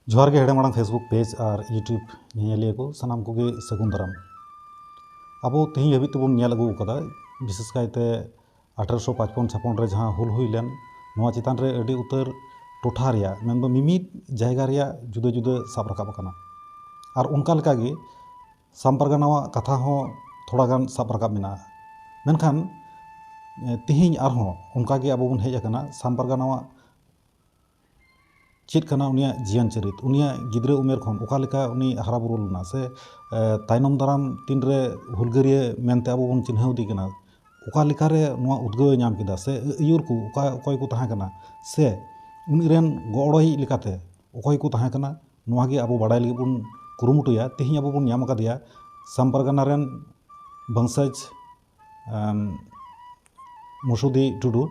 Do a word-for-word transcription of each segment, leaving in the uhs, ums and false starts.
ᱡᱚᱦᱟᱨ ᱜᱮ ᱦᱮᱲᱮᱢ ᱟᱲᱟᱝ Facebook page ᱟᱨ YouTube ᱧᱮᱧᱮᱞᱤᱭᱟᱹ ᱠᱚ ᱥᱟᱱᱟᱢ ᱠᱚᱜᱮ ᱥᱟᱹᱜᱩᱱ ᱫᱟᱨᱟᱢ᱾ ᱟᱵᱚ ᱛᱮᱦᱮᱧ ᱦᱟᱹᱵᱤᱡ ᱛᱮᱵᱚᱱ ᱧᱮᱞ ᱟᱹᱜᱩ ᱟᱠᱟᱫᱟ, ᱵᱤᱥᱮᱥ ᱠᱟᱭᱛᱮ ᱟᱴᱷᱨᱚᱥᱚ ᱯᱟᱸᱪᱯᱚᱱ ᱪᱷᱟᱯᱚᱱ ᱨᱮ ᱡᱟᱦᱟᱸ ᱦᱩᱞ ᱦᱩᱭ ᱞᱮᱱ, ᱱᱚᱣᱟ ᱪᱮᱛᱟᱱ ᱨᱮ ᱟᱹᱰᱤ ᱩᱛᱟᱹᱨ ᱴᱚᱴᱷᱟ ᱨᱮᱭᱟᱜ, ᱢᱮᱱᱫᱚ ᱢᱤᱢᱤᱫ ᱡᱟᱭᱜᱟ ᱨᱮᱭᱟᱜ ᱡᱩᱫᱟᱹ ᱡᱩᱫᱟᱹ ᱥᱟᱵ ᱨᱟᱠᱟᱵ ᱟᱠᱟᱱᱟ᱾ ᱟᱨ ᱚᱱᱠᱟ ᱞᱮᱠᱟᱜᱮ ᱥᱟᱢ ᱯᱟᱨᱜᱟᱱᱟᱣᱟᱜ ᱠᱟᱛᱷᱟ ᱦᱚᱸ ᱛᱷᱚᱲᱟ ᱜᱟᱱ ᱥᱟᱵ ᱨᱟᱠᱟᱵ ᱢᱮᱱᱟᱜᱼᱟ᱾ ᱢᱮᱱᱠᱷᱟᱱ, ᱮ, ᱛᱮᱦᱮᱧ ᱟᱨᱦᱚᱸ ᱚᱱᱠᱟᱜᱮ ᱟᱵᱚ ᱵᱚᱱ ᱦᱮᱡ ᱟᱠᱟᱱᱟ ᱥᱟᱢ ᱯᱟᱨᱜᱟᱱᱟᱣᱟᱜ ᱪᱮᱫ ᱠᱟᱱᱟ ᱩᱱᱤᱭᱟᱜ ᱡᱤᱭᱚᱱ ᱪᱚᱨᱤᱛ, ᱩᱱᱤᱭᱟᱜ ᱜᱤᱫᱽᱨᱟᱹ ᱩᱢᱮᱨ ᱠᱷᱚᱱ ᱚᱠᱟ ᱞᱮᱠᱟ ᱩᱱᱤ ᱦᱟᱨᱟ ᱵᱩᱨᱩ ᱞᱮᱱᱟ, ᱥᱮ, ᱮ, ᱛᱟᱭᱱᱚᱢ ᱫᱟᱨᱟᱢ ᱛᱤᱱᱨᱮ ᱦᱩᱞᱜᱟᱹᱨᱤᱭᱟᱹ ᱢᱮᱱᱛᱮ ᱟᱵᱚ ᱵᱚᱱ ᱪᱤᱱᱦᱟᱹᱣ ᱮᱫᱮ ᱠᱟᱱᱟ, ᱚᱠᱟ ᱞᱮᱠᱟᱨᱮ ᱱᱚᱣᱟ ᱩᱫᱽᱜᱟᱹᱣ ᱮ ᱧᱟᱢ ᱠᱮᱫᱟ, ᱥᱮ ᱟᱹᱭᱩᱨ ᱠᱚ ᱚᱠᱟ, ᱚᱠᱚᱭ ᱠᱚ ᱛᱟᱦᱮᱸ ᱠᱟᱱᱟ, ᱥᱮ ᱩᱱᱤ ᱨᱮᱱ ᱜᱚᱲᱚᱭᱤᱡ ᱞᱮᱠᱟᱛᱮ ᱚᱠᱚᱭ ᱠᱚ ᱛᱟᱦᱮᱸ ᱠᱟᱱᱟ, ᱱᱚᱣᱟ ᱜᱮ ᱟᱵᱚ ᱵᱟᱲᱟᱭ ᱞᱟᱹᱜᱤᱫ ᱵᱚᱱ ᱠᱩᱨᱩᱢᱩᱴᱩᱭᱟ᱾ ᱛᱮᱦᱮᱧ ᱟᱵᱚ ᱵᱚᱱ ᱧᱟᱢ ᱟᱠᱟᱫᱮᱭᱟ ᱥᱟᱢ ᱯᱟᱨᱜᱟᱱᱟ ᱨᱮᱱ ᱵᱚᱝᱥᱚᱡᱽ, ᱮᱢ, ᱢᱩᱥᱩᱫᱤ ᱴᱩᱰᱩ᱾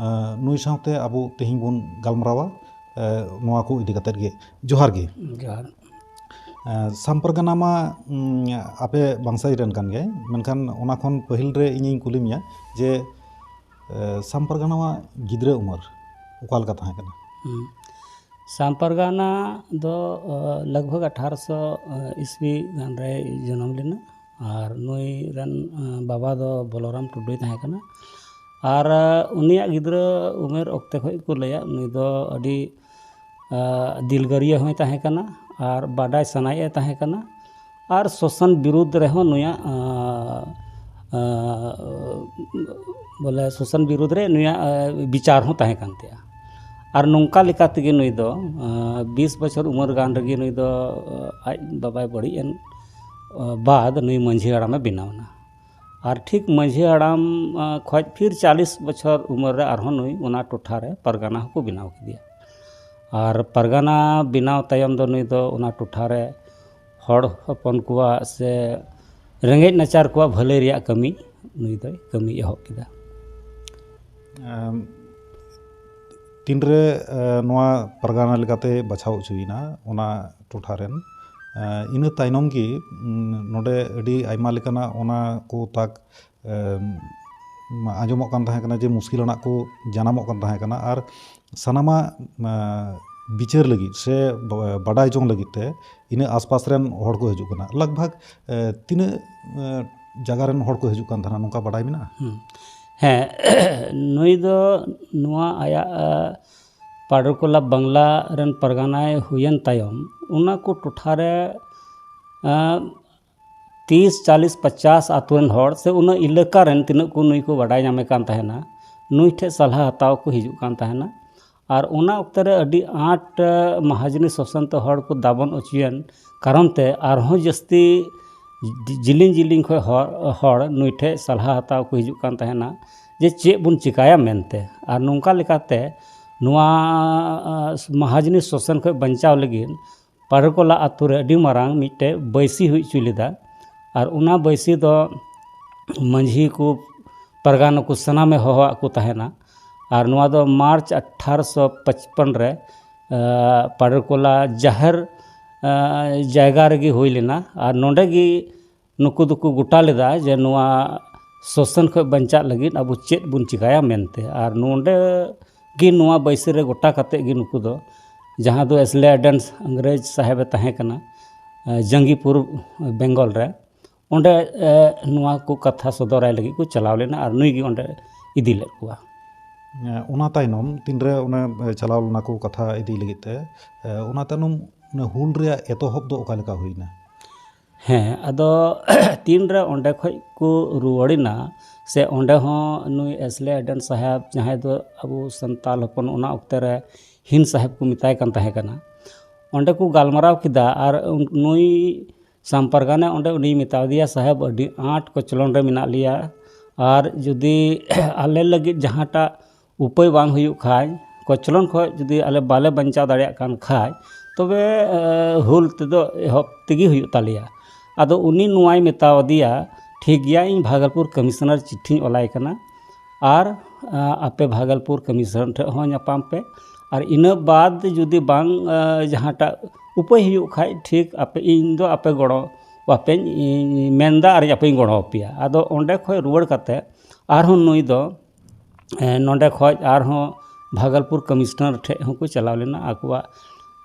ᱮ, ᱱᱩᱭ ᱥᱟᱶᱛᱮ ᱟᱵᱚ ᱛᱮᱦᱮᱧ ᱵᱚᱱ ᱜᱟᱞᱢᱟᱨᱟᱣᱟ, ᱮ, ᱱᱚᱣᱟ ᱠᱚ ᱤᱫᱤ ᱠᱟᱛᱮᱫ ᱜᱮ᱾ ᱡᱚᱦᱟᱨ ᱜᱮ᱾ ᱡᱚᱦᱟᱨ᱾ ᱮ, ᱥᱟᱢ ᱯᱟᱨᱜᱟᱱᱟ ᱢᱟ, ᱩᱢ, ᱟᱯᱮ ᱵᱟᱝᱥᱟᱡᱽ ᱨᱮᱱ ᱠᱟᱱ ᱜᱮᱭᱟᱭ, ᱢᱮᱱᱠᱷᱟᱱ ᱚᱱᱟ ᱠᱷᱚᱱ ᱯᱟᱹᱦᱤᱞ ᱨᱮ ᱤᱧᱤᱧ ᱠᱩᱞᱤ ᱢᱮᱭᱟ ᱡᱮ, ᱮ, ᱥᱟᱢ ᱯᱟᱨᱜᱟᱱᱟ ᱢᱟ ᱜᱤᱫᱽᱨᱟᱹ ᱩᱢᱮᱨ ᱚᱠᱟ ᱞᱮᱠᱟ ᱛᱟᱦᱮᱸ ᱠᱟᱱᱟ? ᱦᱩᱸ᱾ ᱥᱟᱢ ᱯᱟᱨᱜᱟᱱᱟ ᱫᱚ, ᱚ, ᱞᱟᱜᱽ ᱵᱷᱟᱜᱽ ᱟᱴᱷᱟᱨᱚᱥᱚ ᱤᱥᱣᱤ ᱜᱟᱱ ᱨᱮᱭ ᱡᱚᱱᱚᱢ ᱞᱮᱱᱟ᱾ ᱟᱨ ᱱᱩᱭ ᱨᱮᱱ, ᱮ, ᱵᱟᱵᱟ ᱫᱚ ᱵᱚᱞᱚᱨᱟᱢ ᱴᱩᱰᱩᱭ ᱛᱟᱦᱮᱸ ᱠᱟᱱᱟ᱾ ᱟᱨ, ᱮ, ᱩᱱᱤᱭᱟᱜ ᱜᱤᱫᱽᱨᱟᱹ ᱩᱢᱮᱨ ᱚᱠᱛᱮ ᱠᱷᱚᱱ ᱠᱚ ᱞᱟᱹᱭᱟ, ᱩᱱᱤ ᱫᱚ ᱟᱹᱰᱤ, ᱮ, ᱫᱤᱞᱜᱟᱹᱨᱤᱭᱟᱹ ᱦᱚᱸᱭ ᱛᱟᱦᱮᱸ ᱠᱟᱱᱟ ᱟᱨ ᱵᱟᱰᱟᱭ ᱥᱟᱱᱟᱭᱮᱫ ᱛᱟᱦᱮᱸ ᱠᱟᱱᱟ᱾ ᱟᱨ ᱥᱳᱥᱟᱱ ᱵᱤᱨᱩᱫᱽ ᱨᱮᱦᱚᱸ ᱱᱩᱭᱟᱜ, ᱮ, ᱮ, ᱵᱚᱞᱮ ᱥᱳᱥᱟᱱ ᱵᱤᱨᱩᱫᱽ ᱨᱮ ᱱᱩᱭᱟᱜ, ᱮ, ᱵᱤᱪᱟᱨ ᱦᱚᱸ ᱛᱟᱦᱮᱸ ᱠᱟᱱ ᱛᱟᱭᱟ᱾ ᱟᱨ ᱱᱚᱝᱠᱟ ᱞᱮᱠᱟ ᱛᱮᱜᱮ ᱱᱩᱭ ᱫᱚ, ᱮ, ᱵᱤᱥ ᱵᱚᱪᱷᱚᱨ ᱩᱢᱮᱨ ᱜᱟᱱ ᱨᱮᱜᱮ ᱱᱩᱭ ᱫᱚ, ᱮ, ᱟᱡ ᱵᱟᱵᱟᱭ ᱵᱟᱹᱲᱤᱡ ᱮᱱ, ᱮ, ᱵᱟᱫ ᱱᱩᱭ ᱢᱟᱹᱡᱷᱤ ᱦᱟᱲᱟᱢᱮ ᱵᱮᱱᱟᱣ ᱮᱱᱟ᱾ ᱟᱨ ᱴᱷᱤᱠ ᱢᱟᱹᱡᱷᱤ ᱦᱟᱲᱟᱢ, ᱮ, ᱠᱷᱚᱡ ᱯᱷᱤᱨ ᱪᱟᱞᱤᱥ ᱵᱚᱪᱷᱚᱨ ᱩᱢᱮᱨ ᱨᱮ ᱟᱨᱦᱚᱸ ᱱᱩᱭ ᱚᱱᱟ ᱴᱚᱴᱷᱟ ᱨᱮ ᱯᱟᱨᱜᱟᱱᱟ ᱦᱚᱸᱠᱚ ᱵᱮᱱᱟᱣ ᱠᱮᱫᱮᱭᱟ᱾ ᱟᱨ ᱯᱟᱨᱜᱟᱱᱟ ᱵᱮᱱᱟᱣ ᱛᱟᱭᱚᱢ ᱫᱚ ᱱᱩᱭ ᱫᱚ ᱚᱱᱟ ᱴᱚᱴᱷᱟ ᱨᱮ ᱦᱚᱲ ᱦᱚᱯᱚᱱ ᱠᱚᱣᱟᱜ ᱥᱮ ᱨᱮᱸᱜᱮᱡ ᱱᱟᱪᱟᱨ ᱠᱚᱣᱟᱜ ᱵᱷᱟᱹᱞᱟᱹᱭ ᱨᱮᱭᱟᱜ ᱠᱟᱹᱢᱤ ᱱᱩᱭ ᱫᱚᱭ ᱠᱟᱹᱢᱤ ᱮᱦᱚᱵ ᱠᱮᱫᱟ᱾ ᱮᱢ, ᱛᱤᱱᱨᱮ, ᱮ, ᱱᱚᱣᱟ ᱯᱟᱨᱜᱟᱱᱟ ᱞᱮᱠᱟᱛᱮ ᱵᱟᱪᱷᱟᱣ ᱦᱚᱪᱚᱭᱮᱱᱟ ᱚᱱᱟ ᱴᱚᱴᱷᱟ ᱨᱮᱱ, ᱮ, ᱤᱱᱟᱹ ᱛᱟᱭᱱᱚᱢ ᱜᱮ, ᱩᱢ, ᱱᱚᱰᱮ ᱟᱹᱰᱤ ᱟᱭᱢᱟ ᱞᱮᱠᱟᱱᱟᱜ ᱚᱱᱟ ᱠᱚ ᱛᱟᱠ, ᱮᱢ, ᱟᱸᱡᱚᱢᱚᱜ ᱠᱟᱱ ᱛᱟᱦᱮᱸ ᱠᱟᱱᱟ ᱡᱮ ᱢᱩᱥᱠᱤᱞ ᱟᱱᱟᱜ ᱠᱚ ᱡᱟᱱᱟᱢᱚᱜ ᱠᱟᱱ ᱛᱟᱦᱮᱸ ᱠᱟᱱᱟ᱾ ᱟᱨ ᱥᱟᱱᱟᱢᱟᱜ, ᱮ, ᱵᱤᱪᱟᱹᱨ ᱞᱟᱹᱜᱤᱫ ᱥᱮ ᱵᱟ-, ᱵᱟᱰᱟᱭ ᱡᱚᱝ ᱞᱟᱹᱜᱤᱫ ᱛᱮ ᱤᱱᱟᱹ ᱟᱥᱯᱟᱥ ᱨᱮᱱ ᱦᱚᱲ ᱠᱚ ᱦᱤᱡᱩᱜ ᱠᱟᱱᱟ᱾ ᱞᱟᱜᱽ ᱵᱷᱟᱜᱽ, ᱮ, ᱛᱤᱱᱟᱹᱜ, ᱮ, ᱡᱟᱭᱜᱟ ᱨᱮᱱ ᱦᱚᱲ ᱠᱚ ᱦᱤᱡᱩᱜ ᱠᱟᱱ ᱛᱟᱦᱮᱱᱟ, ᱱᱚᱝᱠᱟ ᱵᱟᱰᱟᱭ ᱢᱮᱱᱟᱜᱼᱟ? ᱦᱩᱸ᱾ ᱦᱮᱸ, ᱱᱩᱭ ᱫᱚ ᱱᱚᱣᱟ ᱟᱭᱟᱜ, ᱮ, ᱯᱟᱰᱨᱠᱚᱞᱟ ᱵᱟᱝᱞᱟ ᱨᱮᱱ ᱯᱟᱨᱜᱟᱱᱟᱭ ᱦᱩᱭᱮᱱ ᱛᱟᱭᱚᱢ, ᱚᱱᱟ ᱠᱚ ᱴᱚᱴᱷᱟ ᱨᱮ, ᱮ, ᱛᱤᱥ, ᱪᱟᱞᱤᱥ, ᱯᱚᱪᱟᱥ ᱟᱛᱳ ᱨᱮᱱ ᱦᱚᱲ ᱥᱮ ᱩᱱᱟᱹᱜ ᱮᱞᱟᱠᱟ ᱨᱮᱱ ᱛᱤᱱᱟᱹᱜ ᱠᱚ ᱱᱩᱭ ᱠᱚ ᱵᱟᱰᱟᱭ ᱧᱟᱢᱮ ᱠᱟᱱ ᱛᱟᱦᱮᱱᱟ, ᱱᱩᱭ ᱴᱷᱮᱱ ᱥᱟᱞᱦᱟ ᱦᱟᱛᱟᱣ ᱠᱚ ᱦᱤᱡᱩᱜ ᱠᱟᱱ ᱛᱟᱦᱮᱱᱟ᱾ ᱟᱨ ᱚᱱᱟ ᱚᱠᱛᱮ ᱨᱮ ᱟᱹᱰᱤ ᱟᱸᱴ, ᱮ, ᱢᱟᱦᱟᱡᱚᱱᱤ ᱥᱟᱥᱚᱱ ᱛᱮ ᱦᱚᱲ ᱠᱚ ᱫᱟᱵᱚᱱ ᱚᱪᱚᱭᱮᱱ ᱠᱟᱨᱚᱱ ᱛᱮ ᱟᱨᱦᱚᱸ ᱡᱟᱹᱥᱛᱤ ᱡᱤ-, ᱡᱤᱞᱤᱧ ᱡᱤᱞᱤᱧ ᱠᱷᱚᱱ ᱦᱚᱲ, ᱦᱚᱲ ᱱᱩᱭ ᱴᱷᱮᱱ ᱥᱟᱞᱦᱟ ᱦᱟᱛᱟᱣ ᱠᱚ ᱦᱤᱡᱩᱜ ᱠᱟᱱ ᱛᱟᱦᱮᱱᱟ ᱡᱮ ᱪᱮᱫ ᱵᱚᱱ ᱪᱤᱠᱟᱹᱭᱟ ᱢᱮᱱᱛᱮ᱾ ᱟᱨ ᱱᱚᱝᱠᱟ ᱞᱮᱠᱟᱛᱮ ᱱᱚᱣᱟ, ᱮ, ᱢᱟᱦᱟᱡᱚᱱᱤ ᱥᱟᱥᱚᱱ ᱠᱷᱚᱱ ᱵᱟᱧᱪᱟᱣ ᱞᱟᱹᱜᱤᱫ ᱯᱟᱰᱨᱠᱚᱞᱟ ᱟᱛᱳ ᱨᱮ ᱟᱹᱰᱤ ᱢᱟᱨᱟᱝ ᱢᱤᱫᱴᱮᱡ ᱵᱟᱹᱭᱥᱤ ᱦᱩᱭ ᱦᱚᱪᱚ ᱞᱮᱫᱟ᱾ ᱟᱨ ᱚᱱᱟ ᱵᱟᱹᱭᱥᱤ ᱫᱚ ᱢᱟᱹᱡᱷᱤ ᱠᱚ, ᱯᱟᱨᱜᱟᱱᱟ ᱠᱚ ᱥᱟᱱᱟᱢᱮ ᱦᱚᱦᱚᱣᱟᱫ ᱠᱚ ᱛᱟᱦᱮᱱᱟ᱾ ᱟᱨ ᱱᱚᱣᱟ ᱫᱚ ᱢᱟᱨᱪ ᱟᱴᱷᱟᱨᱚᱥᱚ ᱯᱟᱸᱪᱯᱚᱱ ᱨᱮ, ᱟ, ᱯᱟᱰᱨᱠᱚᱞᱟ ᱡᱟᱦᱮᱨ, ᱟ, ᱡᱟᱭᱜᱟ ᱨᱮᱜᱮ ᱦᱩᱭ ᱞᱮᱱᱟ᱾ ᱟᱨ ᱱᱚᱰᱮ ᱜᱮ ᱱᱩᱠᱩ ᱫᱚᱠᱚ ᱜᱚᱴᱟ ᱞᱮᱫᱟ ᱡᱮ ᱱᱚᱣᱟ ᱥᱳᱥᱟᱱ ᱠᱷᱚᱱ ᱵᱟᱧᱪᱟᱜ ᱞᱟᱹᱜᱤᱫ ᱟᱵᱚ ᱪᱮᱫ ᱵᱚᱱ ᱪᱤᱠᱟᱹᱭᱟ ᱢᱮᱱᱛᱮ᱾ ᱟᱨ ᱱᱚᱰᱮ ᱜᱮ ᱱᱚᱣᱟ ᱵᱟᱹᱭᱥᱤ ᱨᱮ ᱜᱚᱴᱟ ᱠᱟᱛᱮᱫ ᱜᱮ ᱱᱩᱠᱩ ᱫᱚ, ᱡᱟᱦᱟᱸ ᱫᱚ ᱮᱥᱞᱮ ᱮᱰᱮᱱᱥ ᱤᱝᱨᱮᱡᱽ ᱥᱟᱦᱮᱵᱽ ᱮ ᱛᱟᱦᱮᱸ ᱠᱟᱱᱟ, ᱮ, ᱡᱟᱝᱜᱤᱯᱩᱨ ᱵᱮᱝᱜᱚᱞ ᱨᱮ, ᱚᱸᱰᱮ, ᱮ, ᱱᱚᱣᱟ ᱠᱚ ᱠᱟᱛᱷᱟ ᱥᱚᱫᱚᱨᱟᱭ ᱞᱟᱹᱜᱤᱫ ᱠᱚ ᱪᱟᱞᱟᱣ ᱞᱮᱱᱟ ᱟᱨ ᱱᱩᱭ ᱜᱮ ᱚᱸᱰᱮ ᱤᱫᱤ ᱞᱮᱫ ᱠᱚᱣᱟ᱾ ᱮ, ᱚᱱᱟ ᱛᱟᱭᱱᱚᱢ ᱛᱤᱱᱨᱮ ᱚᱱᱮ, ᱮ, ᱪᱟᱞᱟᱣ ᱞᱮᱱᱟ ᱠᱚ ᱠᱟᱛᱷᱟ ᱤᱫᱤ ᱞᱟᱹᱜᱤᱫ ᱛᱮ, ᱮ, ᱚᱱᱟ ᱛᱟᱭᱱᱚᱢ ᱚᱱᱟ ᱦᱩᱞ ᱨᱮᱭᱟᱜ ᱮᱛᱚᱦᱚᱵ ᱫᱚ ᱚᱠᱟ ᱞᱮᱠᱟ ᱦᱩᱭᱱᱟ? ᱦᱮᱸ, ᱟᱫᱚ ᱛᱤᱱᱨᱮ ᱚᱸᱰᱮ ᱠᱷᱚᱡ ᱠᱚ ᱨᱩᱣᱟᱹᱲᱮᱱᱟ, ᱥᱮ ᱚᱸᱰᱮ ᱦᱚᱸ ᱱᱩᱭ ᱮᱥᱞᱮ ᱮᱰᱮᱱ ᱥᱟᱦᱮᱵᱽ, ᱡᱟᱦᱟᱸᱭ ᱫᱚ ᱟᱵᱚ ᱥᱟᱱᱛᱟᱞ ᱦᱚᱯᱚᱱ ᱚᱱᱟ ᱚᱠᱛᱮ ᱨᱮ ᱦᱤᱱ ᱥᱟᱦᱮᱵᱽ ᱠᱚ ᱢᱮᱛᱟᱭ ᱠᱟᱱ ᱛᱟᱦᱮᱸ ᱠᱟᱱᱟ, ᱚᱸᱰᱮ ᱠᱚ ᱜᱟᱞᱢᱟᱨᱟᱣ ᱠᱮᱫᱟ᱾ ᱟᱨ ᱩᱱ-, ᱱᱩᱭ ᱥᱟᱢ ᱯᱟᱨᱜᱟᱱᱟ ᱚᱸᱰᱮ ᱩᱱᱤᱭ ᱢᱮᱛᱟ ᱫᱮᱭᱟ, "ᱥᱟᱦᱮᱵᱽ, ᱟᱹᱰᱤ ᱟᱸᱴ ᱠᱚᱪᱞᱚᱱ ᱨᱮ ᱢᱮᱱᱟᱜ ᱞᱮᱭᱟ, ᱟᱨ ᱡᱩᱫᱤ ᱟᱞᱮ ᱞᱟᱹᱜᱤᱫ ᱡᱟᱦᱟᱸᱴᱟᱜ ᱩᱯᱟᱹᱭ ᱵᱟᱝ ᱦᱩᱭᱩᱜ ᱠᱷᱟᱡ, ᱠᱚᱪᱞᱚᱱ ᱠᱷᱚᱡ ᱡᱩᱫᱤ ᱟᱞᱮ ᱵᱟᱞᱮ ᱵᱟᱧᱪᱟᱣ ᱫᱟᱲᱮᱭᱟᱜ ᱠᱟᱱ ᱠᱷᱟᱡ, ᱛᱚᱵᱮ, ᱮ, ᱦᱩᱞ ᱛᱮᱫᱚ ᱮᱦᱚᱵ ᱛᱮᱜᱮ ᱦᱩᱭᱩᱜ ᱛᱟᱞᱮᱭᱟ᱾" ᱟᱫᱚ ᱩᱱᱤ ᱱᱚᱣᱟᱭ ᱢᱮᱛᱟ ᱫᱮᱭᱟ, "ᱴᱷᱤᱠ ᱜᱮᱭᱟ, ᱤᱧ ᱵᱷᱟᱜᱚᱞᱯᱩᱨ ᱠᱚᱢᱤᱥᱚᱱᱟᱨ ᱪᱤᱴᱷᱤᱧ ᱚᱞᱟᱭ ᱠᱟᱱᱟ, ᱟᱨ, ᱟ, ᱟᱯᱮ ᱵᱷᱟᱜᱚᱞᱯᱩᱨ ᱠᱚᱢᱤᱥᱚᱱᱟᱨ ᱴᱷᱮᱱ ᱦᱚᱸ ᱧᱟᱯᱟᱢ ᱯᱮ, ᱟᱨ ᱤᱱᱟᱹ ᱵᱟᱫᱽ ᱡᱩᱫᱤ ᱵᱟᱝ, ᱟ, ᱡᱟᱦᱟᱸᱴᱟᱜ ᱩᱯᱟᱹᱭ ᱦᱩᱭᱩᱜ ᱠᱷᱟᱡ, ᱴᱷᱤᱠ ᱟᱯᱮ, ᱤᱧ ᱫᱚ ᱟᱯᱮ ᱜᱚᱲᱚ ᱟᱯᱮᱧ ᱢᱮᱱᱫᱟ ᱟᱨ ᱟᱯᱮᱧ ᱜᱚᱲᱚ ᱟᱯᱮᱭᱟ᱾" ᱟᱫᱚ ᱚᱸᱰᱮ ᱠᱷᱚᱡ ᱨᱩᱣᱟᱹᱲ ᱠᱟᱛᱮ ᱟᱨᱦᱚᱸ ᱱᱩᱭ ᱫᱚ, ᱮ, ᱱᱚᱸᱰᱮ ᱠᱷᱚᱡ ᱟᱨᱦᱚᱸ ᱵᱷᱟᱜᱚᱞᱯᱩᱨ ᱠᱚᱢᱤᱥᱚᱱᱟᱨ ᱴᱷᱮᱱ ᱦᱚᱸᱠᱚ ᱪᱟᱞᱟᱣ ᱞᱮᱱᱟ᱾ ᱟᱠᱚᱣᱟᱜ,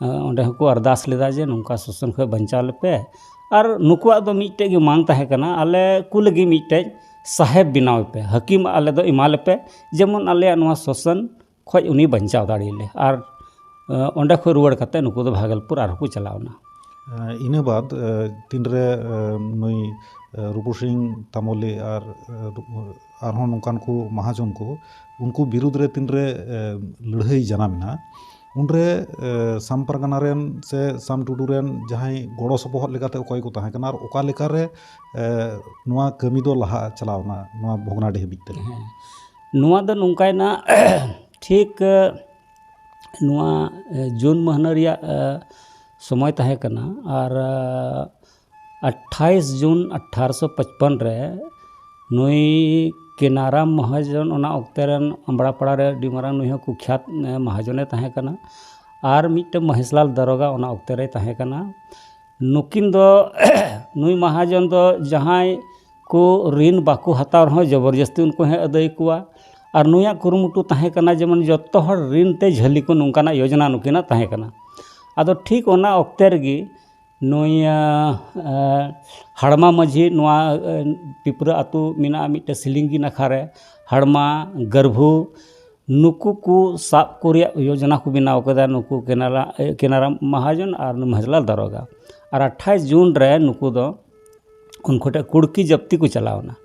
ᱚᱸᱰᱮ ᱦᱚᱸᱠᱚ ᱟᱨᱫᱟᱥ ᱞᱮᱫᱟ ᱡᱮ ᱱᱚᱝᱠᱟ ᱥᱳᱥᱚᱱ ᱠᱷᱚᱱ ᱵᱟᱧᱪᱟᱣ ᱞᱮᱯᱮ᱾ ᱟᱨ ᱱᱩᱠᱩᱣᱟᱜ ᱫᱚ ᱢᱤᱫᱴᱮᱡ ᱜᱮ ᱢᱟᱝ ᱛᱟᱦᱮᱸ ᱠᱟᱱᱟ, ᱟᱞᱮ ᱠᱚ ᱞᱟᱹᱜᱤᱫ ᱢᱤᱫᱴᱮᱡ ᱥᱟᱦᱮᱵ ᱵᱮᱱᱟᱣ ᱯᱮ, ᱦᱟᱹᱠᱤᱢ ᱟᱞᱮ ᱫᱚ ᱮᱢᱟ ᱞᱮᱯᱮ, ᱡᱮᱢᱚᱱ ᱟᱞᱮᱭᱟᱜ ᱱᱚᱣᱟ ᱥᱳᱥᱚᱱ ᱠᱷᱚᱱ ᱩᱱᱤ ᱵᱟᱧᱪᱟᱣ ᱫᱟᱲᱮᱭᱟᱞᱮ᱾ ᱟᱨ, ᱚᱸᱰᱮ ᱠᱷᱚᱱ ᱨᱩᱣᱟᱹᱲ ᱠᱟᱛᱮ ᱱᱩᱠᱩ ᱫᱚ ᱵᱷᱟᱜᱚᱞᱯᱩᱨ ᱟᱨᱦᱚᱸ ᱠᱚ ᱪᱟᱞᱟᱣ ᱮᱱᱟ᱾ ᱤᱱᱟᱹ ᱵᱟᱫ, ᱛᱤᱱᱨᱮ, ᱱᱩᱭ, ᱨᱩᱯᱩ ᱥᱤᱝ ᱛᱟᱢᱚᱞᱤ ᱟᱨ, ᱟᱨᱦᱚᱸ ᱱᱚᱝᱠᱟᱱ ᱠᱚ ᱢᱟᱦᱟᱡᱚᱱ ᱠᱚ, ᱩᱱᱠᱩ ᱵᱤᱨᱩᱫᱽ ᱨᱮ ᱛᱤᱱᱨᱮ, ᱞᱟᱹᱲᱦᱟᱹᱭ ᱡᱟᱱᱟᱢ ᱮᱱᱟ, ᱩᱱᱨᱮ, ᱥᱟᱢ ᱯᱟᱨᱜᱟᱱᱟ ᱨᱮᱱ ᱥᱮ ᱥᱟᱢ ᱴᱩᱰᱩ ᱨᱮᱱ ᱡᱟᱦᱟᱸᱭ ᱜᱚᱲᱚ ᱥᱚᱯᱚᱦᱚᱫ ᱞᱮᱠᱟᱛᱮ ᱚᱠᱚᱭ ᱠᱚ ᱛᱟᱦᱮᱸ ᱠᱟᱱᱟ ᱟᱨ ᱚᱠᱟ ᱞᱮᱠᱟᱨᱮ, ᱱᱚᱣᱟ ᱠᱟᱹᱢᱤ ᱫᱚ ᱞᱟᱦᱟ ᱪᱟᱞᱟᱣ ᱮᱱᱟ ᱱᱚᱣᱟ ᱵᱷᱚᱜᱽᱱᱟᱰᱤᱦᱤ ᱵᱤᱪ ᱛᱮ? ᱦᱮᱸ, ᱱᱚᱣᱟ ᱫᱚ ᱱᱚᱝᱠᱟᱭᱮᱱᱟ, ᱴᱷᱤᱠ, ᱱᱚᱣᱟ, ᱡᱩᱱ ᱢᱟᱹᱦᱱᱟᱹ ᱨᱮᱭᱟᱜ, ᱥᱚᱢᱚᱭ ᱛᱟᱦᱮᱸ ᱠᱟᱱᱟ᱾ ᱟᱨ, ᱟᱴᱷᱟᱭᱤᱥ ᱡᱩᱱ ᱟᱴᱷᱟᱨᱚᱥᱚ ᱯᱟᱸᱪᱯᱟᱱ ᱨᱮ ᱱᱩᱭ ᱠᱮᱱᱟᱨᱟᱢ ᱢᱚᱦᱟᱡᱚᱱ, ᱚᱱᱟ ᱚᱠᱛᱮ ᱨᱮᱱ ᱟᱢᱵᱽᱲᱟ ᱯᱟᱲᱟ ᱨᱮ ᱟᱹᱰᱤ ᱢᱟᱨᱟᱝ ᱱᱩᱭ ᱦᱚᱸ ᱠᱩᱠᱷᱭᱟᱛ, ᱢᱟᱦᱟᱡᱚᱱᱮ ᱛᱟᱦᱮᱸ ᱠᱟᱱᱟ᱾ ᱟᱨ ᱢᱤᱫᱴᱮᱱ ᱢᱚᱦᱮᱥᱞᱟᱞ ᱫᱟᱨᱚᱜᱟ ᱚᱱᱟ ᱚᱠᱛᱮ ᱨᱮᱭ ᱛᱟᱦᱮᱸ ᱠᱟᱱᱟ᱾ ᱱᱩᱠᱤᱱ ᱫᱚ, ᱱᱩᱭ ᱢᱟᱦᱟᱡᱚᱱ ᱫᱚ ᱡᱟᱦᱟᱸᱭ ᱠᱚ ᱨᱤᱱ ᱵᱟᱠᱚ ᱦᱟᱛᱟᱣ ᱨᱮᱦᱚᱸ ᱡᱚᱵᱚᱨᱡᱚᱥᱛᱤ ᱩᱱᱠᱩ ᱦᱚᱸᱭ ᱟᱹᱫᱟᱹᱭ ᱠᱚᱣᱟ᱾ ᱟᱨ ᱱᱩᱭᱟᱜ ᱠᱩᱨᱩᱢᱩᱴᱩ ᱛᱟᱦᱮᱸ ᱠᱟᱱᱟ ᱡᱮᱢᱚᱱ ᱡᱚᱛᱚ ᱦᱚᱲ ᱨᱤᱱ ᱛᱮ ᱡᱷᱟᱹᱞᱤ ᱠᱚ, ᱱᱚᱝᱠᱟᱱᱟᱜ ᱭᱳᱡᱚᱱᱟ ᱱᱩᱠᱤᱱᱟᱜ ᱛᱟᱦᱮᱸ ᱠᱟᱱᱟ᱾ ᱟᱫᱚ ᱴᱷᱤᱠ ᱚᱱᱟ ᱚᱠᱛᱮ ᱨᱮᱜᱮ ᱱᱩᱭ, ᱟ, ᱟ, ᱦᱟᱲᱢᱟ ᱢᱟᱹᱡᱷᱤ, ᱱᱚᱣᱟ, ᱟ, ᱯᱤᱯᱨᱟᱹ ᱟᱹᱛᱩ ᱢᱮᱱᱟᱜᱼᱟ ᱢᱤᱫᱴᱮᱱ ᱥᱤᱞᱤᱝᱜᱤ ᱱᱟᱠᱷᱟ ᱨᱮ, ᱦᱟᱲᱢᱟ, ᱜᱟᱹᱨᱵᱷᱩ, ᱱᱩᱠᱩ ᱠᱚ ᱥᱟᱵ ᱠᱚ ᱨᱮᱭᱟᱜ ᱭᱳᱡᱚᱱᱟ ᱠᱚ ᱵᱮᱱᱟᱣ ᱠᱟᱫᱟ, ᱱᱩᱠᱩ ᱠᱮᱱᱟᱨᱟ-, ᱠᱮᱱᱟᱨᱟᱢ ᱢᱟᱦᱟᱡᱚᱱ ᱟᱨ ᱱᱩᱭ ᱢᱚᱦᱮᱥᱞᱟᱞ ᱫᱟᱨᱚᱜᱟ᱾ ᱟᱨ ᱟᱴᱷᱟᱭᱤᱥ ᱡᱩᱱ ᱨᱮ ᱱᱩᱠᱩ ᱫᱚ ᱩᱱᱠᱩ ᱴᱷᱮᱱ ᱠᱩᱲᱠᱤ ᱡᱟᱹᱯᱛᱤ ᱠᱚ ᱪᱟᱞᱟᱣ ᱮᱱᱟ᱾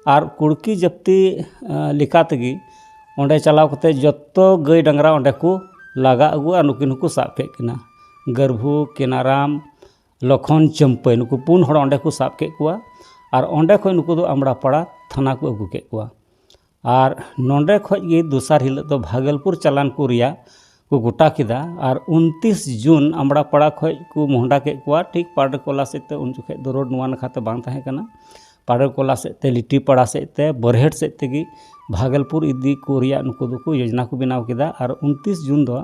ᱟᱨ ᱠᱩᱲᱠᱤ ᱡᱟᱹᱯᱛᱤ, ᱮᱸ, ᱞᱮᱠᱟ ᱛᱮᱜᱮ ᱚᱸᱰᱮ ᱪᱟᱞᱟᱣ ᱠᱟᱛᱮ ᱡᱚᱛᱚ ᱜᱟᱹᱭ ᱰᱟᱝᱨᱟ ᱚᱸᱰᱮ ᱠᱚ ᱞᱟᱜᱟ ᱟᱹᱜᱩ ᱟᱨ ᱱᱩᱠᱤᱱ ᱦᱚᱸᱠᱚ ᱥᱟᱵ ᱠᱮᱫ ᱠᱤᱱᱟ᱾ ᱜᱟᱹᱨᱵᱷᱩ, ᱠᱮᱱᱟᱨᱟᱢ, ᱞᱚᱠᱷᱚᱱ, ᱪᱟᱹᱢᱯᱟᱹᱭ, ᱱᱩᱠᱩ ᱯᱩᱱ ᱦᱚᱲ ᱚᱸᱰᱮ ᱠᱚ ᱥᱟᱵ ᱠᱮᱫ ᱠᱚᱣᱟ᱾ ᱟᱨ ᱚᱸᱰᱮ ᱠᱷᱚᱱ ᱱᱩᱠᱩ ᱫᱚ ᱟᱢᱲᱟᱯᱟᱲᱟ ᱛᱷᱟᱱᱟ ᱠᱚ ᱟᱹᱜᱩ ᱠᱮᱫ ᱠᱚᱣᱟ᱾ ᱟᱨ ᱱᱚᱸᱰᱮ ᱠᱷᱚᱱ ᱜᱮ ᱫᱚᱥᱟᱨ ᱦᱤᱞᱳᱜ ᱫᱚ ᱵᱷᱟᱜᱚᱞᱯᱩᱨ ᱪᱟᱞᱟᱱ ᱠᱚ ᱨᱮᱭᱟᱜ ᱠᱚ ᱜᱚᱴᱟ ᱠᱮᱫᱟ᱾ ᱟᱨ ᱩᱱᱛᱤᱥ ᱡᱩᱱ ᱟᱢᱲᱟᱯᱟᱲᱟ ᱠᱷᱚᱱ ᱠᱚ ᱢᱚᱦᱰᱟ ᱠᱮᱫ ᱠᱚᱣᱟ, ᱴᱷᱤᱠ ᱯᱟᱰᱮᱨᱠᱚᱞᱟ ᱥᱮᱫ ᱛᱮ, ᱩᱱ ᱡᱚᱠᱷᱮᱡ ᱫᱚ ᱨᱳᱰ ᱱᱚᱣᱟ ᱱᱟᱠᱷᱟ ᱛᱮ ᱵᱟᱝ ᱛᱟᱦᱮᱸ ᱠᱟᱱᱟ, ᱯᱟᱰᱮᱨᱠᱚᱞᱟ ᱥᱮᱫ ᱛᱮ, ᱞᱤᱴᱤᱯᱟᱲᱟ ᱥᱮᱫ ᱛᱮ, ᱵᱚᱨᱦᱮᱴ ᱥᱮᱫ ᱛᱮᱜᱮ ᱵᱷᱟᱜᱚᱞᱯᱩᱨ ᱤᱫᱤ ᱠᱚ ᱨᱮᱭᱟᱜ ᱱᱩᱠᱩ ᱫᱚᱠᱚ ᱭᱳᱡᱽᱱᱟ ᱠᱚ ᱵᱮᱱᱟᱣ ᱠᱮᱫᱟ᱾ ᱟᱨ ᱩᱱᱛᱤᱥ ᱡᱩᱱ ᱫᱚ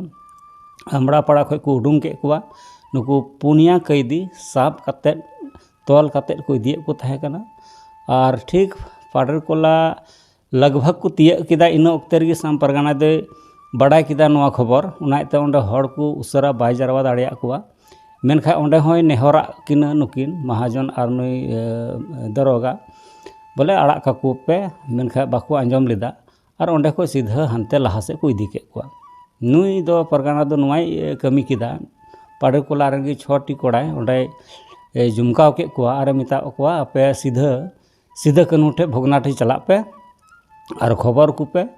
ᱟᱢᱲᱟᱯᱟᱲᱟ ᱠᱷᱚᱱ ᱠᱚ ᱩᱰᱩᱝ ᱠᱮᱫ ᱠᱚᱣᱟ᱾ ᱱᱩᱠᱩ ᱯᱩᱱᱭᱟ ᱠᱟᱹᱭᱫᱤ ᱥᱟᱵ ᱠᱟᱛᱮᱫ, ᱛᱚᱞ ᱠᱟᱛᱮᱫ ᱠᱚ ᱤᱫᱤᱭᱮᱫ ᱠᱚ ᱛᱟᱦᱮᱸ ᱠᱟᱱᱟ᱾ ᱟᱨ ᱴᱷᱤᱠ ᱯᱟᱰᱮᱨᱠᱚᱞᱟ ᱞᱟᱜᱽ ᱵᱷᱟᱜᱽ ᱠᱚ ᱛᱤᱭᱟᱹᱜ ᱠᱮᱫᱟ᱾ ᱤᱱᱟᱹ ᱚᱠᱛᱮ ᱨᱮᱜᱮ ᱥᱟᱢ ᱯᱟᱨᱜᱟᱱᱟ ᱫᱚᱭ ᱵᱟᱰᱟᱭ ᱠᱮᱫᱟ ᱱᱚᱣᱟ ᱠᱷᱚᱵᱚᱨ, ᱚᱱᱟ ᱤᱭᱟᱹᱛᱮ ᱚᱸᱰᱮ ᱦᱚᱲ ᱠᱚ ᱩᱥᱟᱹᱨᱟ ᱵᱟᱭ ᱡᱟᱨᱣᱟ ᱫᱟᱲᱮᱭᱟᱜ ᱠᱚᱣᱟ᱾ ᱢᱮᱱᱠᱷᱟᱱ ᱚᱸᱰᱮ ᱦᱚᱸᱭ ᱱᱮᱦᱚᱨᱟᱜ ᱠᱤᱱᱟ ᱱᱩᱠᱤᱱ ᱢᱟᱦᱟᱡᱚᱱ ᱟᱨ ᱱᱩᱭ, ᱮ, ᱫᱟᱨᱚᱜᱟ, ᱵᱚᱞᱮ, "ᱟᱲᱟᱜ ᱠᱟᱠᱚ ᱯᱮ", ᱢᱮᱱᱠᱷᱟᱱ ᱵᱟᱠᱚ ᱟᱸᱡᱚᱢ ᱞᱮᱫᱟ᱾ ᱟᱨ ᱚᱸᱰᱮ ᱠᱷᱚᱱ ᱥᱤᱫᱷᱟᱹ ᱦᱟᱱᱛᱮ ᱞᱟᱦᱟ ᱥᱮᱫ ᱠᱚ ᱤᱫᱤ ᱠᱮᱫ ᱠᱚᱣᱟ᱾ ᱱᱩᱭ ᱫᱚ ᱯᱟᱨᱜᱟᱱᱟ ᱫᱚ ᱱᱚᱣᱟᱭ, ᱮ, ᱠᱟᱹᱢᱤ ᱠᱮᱫᱟ, ᱯᱟᱰᱮᱨᱠᱚᱞᱟ ᱨᱮᱱ ᱜᱮ ᱪᱷᱚᱴᱤ ᱠᱚᱲᱟᱭ ᱚᱸᱰᱮᱭ, ᱮ, ᱡᱚᱢᱠᱟᱣ ᱠᱮᱫ ᱠᱚᱣᱟ ᱟᱨᱮ ᱢᱮᱛᱟᱫ ᱠᱚᱣᱟ, "ᱟᱯᱮ ᱥᱤᱫᱷᱟᱹ ᱥᱤᱫᱟᱹ ᱠᱟᱹᱱᱦᱩ ᱴᱷᱮᱱ ᱵᱷᱚᱜᱽᱱᱟᱰᱤ ᱪᱟᱞᱟᱜ ᱯᱮ ᱟᱨ ᱠᱷᱚᱵᱚᱨ ᱠᱚᱯᱮ,